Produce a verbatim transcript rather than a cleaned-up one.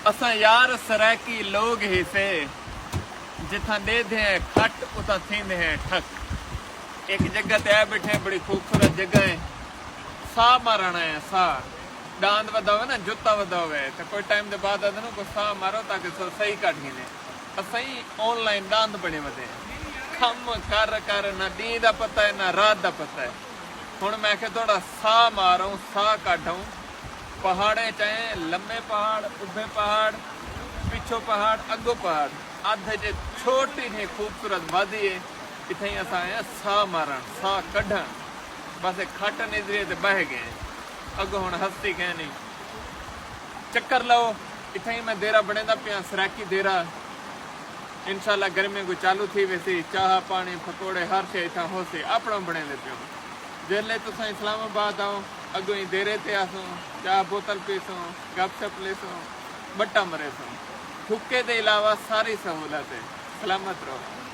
اساں یار سرائیکی لوگ ہیسے، جتھاں ݙیدھے ہیں کھٹ، اتھاں تھیندے ہیں ٹھک۔ ایک جگہ تے آئے بیٹھے ہیں، بڑی خوبصورت جگہ ہے، ساہ مارݨا ہے، ساہ۔ ݙاند ودا ہوئے نا، جتا ودا ہوئے، تے کوئی ٹائم دے بعد آدھے نو کو ساہ مارو تاکہ سو صحیح کٹ گھنے۔ اسائیں آن لائن ݙاند بݨے ودے ہیں، کم کر کر نہ ݙینہہ دا پتہ ہے نہ رات دا پتہ ہے۔ ہݨ میں کہ تھوڑا ساہ ماروں، ساہ کڈھوں۔ پہاڑیں چ آئے ہیں، لمے پہاڑ، ابھے پہاڑ، پچھوں پہاڑ، اڳوں پہاڑ، ادھ چ چھوٹی جہی خوبصورت وادی ہے۔ اتھائیں اساں آئے ہیں ساہ مارݨ، ساہ کڈھݨ۔ بس ہک کھٹ نظری تے ٻہہ ڳئے ہیں۔ اڳوں ہݨ ہستی کائنی۔ چکر لو، اتھائیں میں دیرہ بݨیندا پیاں، سرائیکی دیرہ۔ انشاءاللہ گرمیاں کو چالو تھی ویسی، چاہ پاݨی پکوڑے ہر شے اتھاں ہوسی، اپݨا بݨیندے پیوں۔ جیلے تساں اسلام آباد آؤ، اڳوں ہی دیرے تے آسوں، چاہ بوتل پیسوں، گپ شپ لیسوں، ٻٹا مریسوں۔ حقے دے علاوہ ساری سہولت ہے۔ سلامت رہو۔